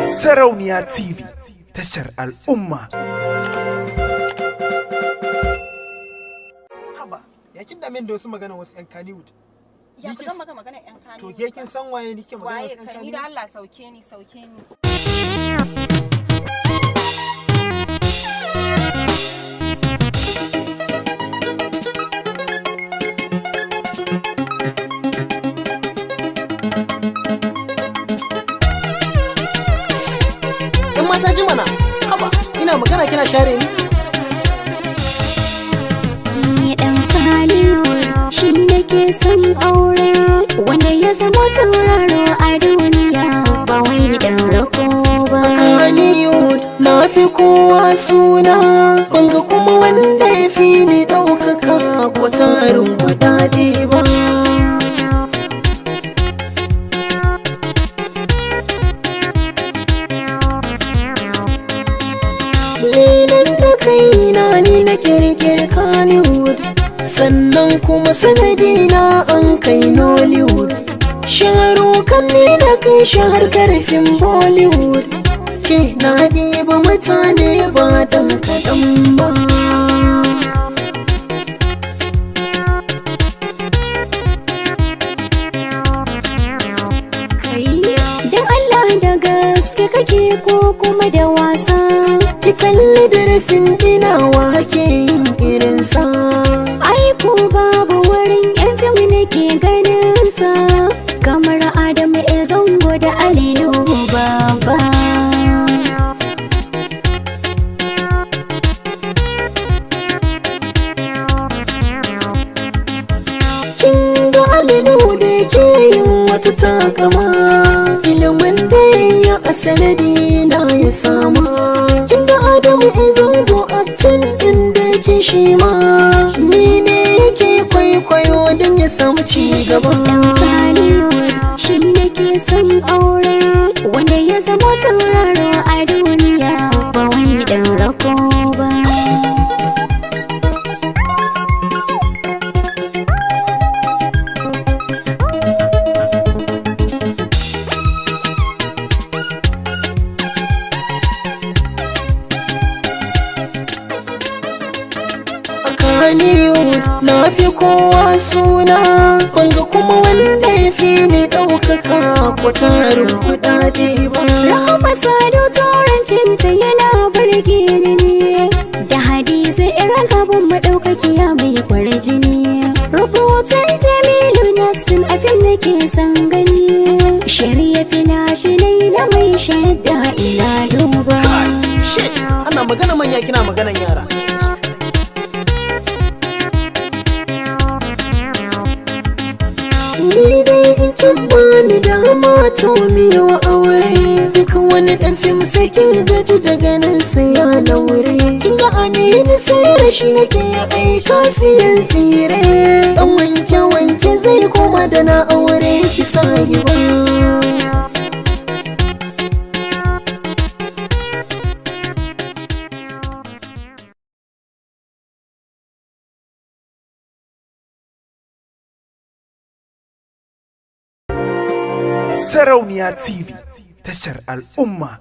Sarauniya TV, tashar al'umma. Haba, ya kin dame ni da wasu magana wasu 'yan Kannywood? Ya Ni ba kin zan maka magana yan kani. To ke kin san waye nike magana waye wasu 'yan kai ni da Kannywood? Allah sauke ni, sauke ni. 'Yan mata ji mana, haba, ina magana kina share ni? Ni dan Kannywood shi nake son aure, wanda ya zama tauraro a duniya, ba wai dan rako ba. Kannywood na fi kowa suna, banga kuma wanda ya fi ni ɗaukaka ko tarin kuɗaɗe ba. Lelan da kaina ni na kirkiri Kannywood, sannan kuma sanadina an kai Nollywood. Sharukan ne na kai shi har karfin Bollywood. Ke na ɗiba mutane ba dan kaɗan ba. Kai, dan Allah, da gaske kake ko kuma da wasa? Ki kalli darasin ina wa ke yin irinsa. Ai ko babu wurin yan fim nake ganin sa kamar Adamu A Zango da Aliyu Baba. Kin ga Alilu da ke yin wata takama, ilimin da ya a sanadi na ya sama. Kin ga Adamu E Zango, aktin din da yake shi ma ni ne yake kwaikwayo don ya samu ci gaba. Dan Kannywood shi nake son aure, wanda ya zama tauraro a duniya, ba wai dan rako ba. A Kannywood na fi kowa suna, banga kuma wanda ya fi ni ɗaukaka ko tarin kuɗaɗe ba. Rahama Sado turancinta yana burge ni ne, da Hadiza irin abun maɗaukakiya mai kwarjini. Rubutun Jamilu Nafsin a fim nake son gani. Shirya fina-finai na mai shadda ina duba. Shit, ana magana manya kina maganan yara. Ni dai in kin bani dama to miyo aure, duk wani dan fim sai kin gaji daga nan sai ya laure. Kin ga Aminu sai rashi nake ya aika siyan tsire, dan wanke wanke zai koma da na aure ki sahiba. Sarauniya TV, tashar al'umma.